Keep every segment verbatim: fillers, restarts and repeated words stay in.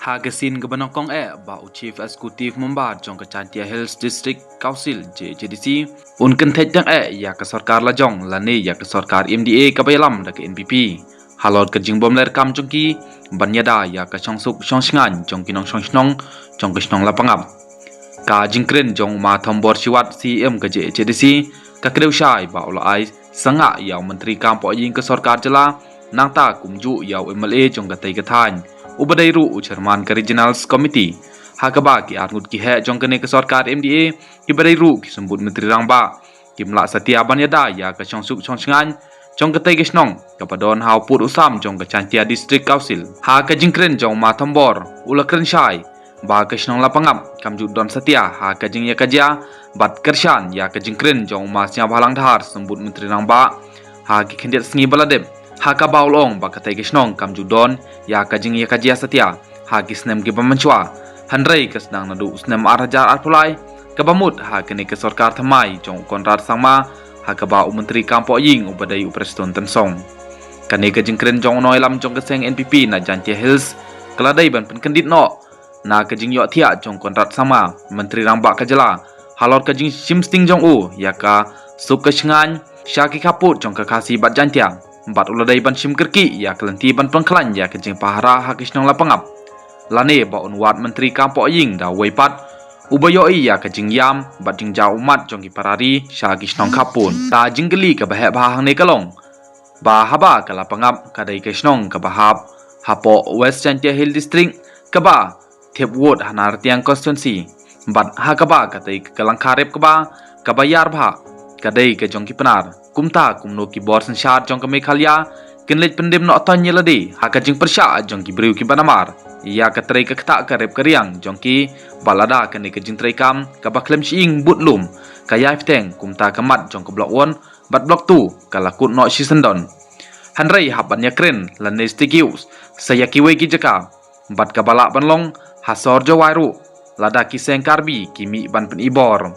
Ha ka sien kaba nyngkong eh ba u Chief Executive Member jong ka Jaintia Hills District Council, J H A D C, un kynthei tang eh ïa ka sorkar lajong lane ïa ka sorkar M D A kaba ïalam da ka N P P halor ka jingbymler kam jong ki ban ïada ïa ka shongsuk shongshngaiñ jong ki nongshong shnong jong ka shnong Lapangap. Ka jingkren jong u Ma Thombor Shiwat, C E M ka J H A D C, ka kdew shai ba u la ai sangah ïa u Myntri Kam Pohïing ka sorkar jylla, nangta kumjuh ïa u M L A jong katei ka thaiñ, uba dei ruh u Chairman ka Regional Committee. Ha kaba ki arngut ki heh jong kane ka sorkar M D A, kiba dei ruh ki Symbud Myntri Rangbah, kim lah satia ban ïada ïa ka shongsuk shongshngaiñ jong katei ka shnong kaba don ha u pud u sam jong ka Jaintia District Council. Ha ka jingkren jong u Ma Thombor, u la kren shai ba ka shnong Lapangap kam ju don satia ha ka jingïakajia bad kyrshan ïa ka jingkren jong u Ma Sniawbhalang Dhar, Symbud Myntri Rangbah, ha ki khyndiat sngi ba la dep, ha kaba u la ong ba katei ka shnong kam ju don ïa ka jingïakajia satia ha ki snem kiba mynshuwa, hynrei ka sdang naduh u snem ar hajar arphew lai, kaba mut ha kane ka sorkar thymmai jong u Conrad Sangma, ha kaba u Myntri Kam Pohïing uba dei u Prestone Tynsong. Kane ka jingkren jong u nongïalam jong ka seng N P P na Jaintia Hills ka la dei ban pynkyndit noh na ka jingïohthiah jong u Conrad Sangma, Myntri Rangbah ka jylla, halor ka jingshim sting jong u ïa ka suk ka shngaiñ sha ki khappud jong ka Khasi bad Jaintia, bad u la dei ban shim kyrkieh ïa ka lynti ban pynkhlaiñ ïa ka jingpahara ha ka shnong Lapangap, lane ba un wad Myntri Kam Pohïing da uwei pat uba ïohi ïa ka jingïam bad jingjaw ummat jong ki para ri sha ki shnong khappud. Ka jingkylli kaba heh bha hangne ka long ba haba ka Lapangap ka dei ka shnong kaba hap hapoh West Jaintia Hills District, kaba thep vote ha Nartiang Constituency, bad ha kaba katei ka Langkha Rep kaba, kaba ïar bha ka dei ka jong ki Pnar. Kumta kumno ki bor synshar jong ka Meghalaya kin leit pyndem noh toñ ïa lade ha ka jingpyrshah jong ki briew kiba namar ïa ka trei ka ktah ka rep ka riang jong ki, ba lada kane ka jingtrei kam kaba khlem shyieng bud lum ka ïai bteng, kumta ka mat jong ka Block One bad Block Two ka la kut noh shisyndon. Hynrei hap ban ïakren lane stick use sa ïa kiwei ki jaka, bad kaba lah ban long ha sor Jowai ruh, lada ki seng Karbi ki mih ban pynibor.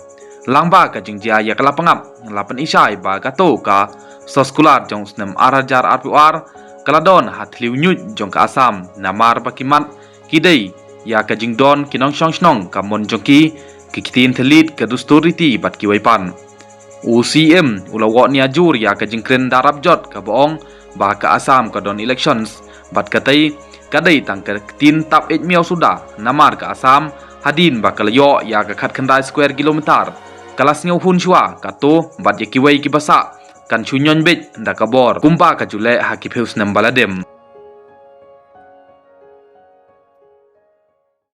Lyngba ka jingjia ïa ka Lapangap, la pyni shai ba kato ka soskular jong u snem ar hajar arphew ar ka la don ha thliew ñiuj jong ka Assam, namar ba ki mat ki dei ïa ka jingdon ki nongshong shnong, ka mon jong ki, ki ktien thylliej, ka dustur riti bad kiwei pat. U C M u la wad nia jur ïa ka jingkren da rap jot kaba ong ba ka Assam ka don elections, bad katei ka dei tang ka ktien tap eit miaw suda, namar ka Assam hadien ba ka la ïoh ïa ka khatkhyndai square kilometer ka la sngewhun shuwa, kato bad ïa kiwei kiba sah kan shu ñion beit da ka bor, kumba ka ju leh ha ki phew snem ba la dep.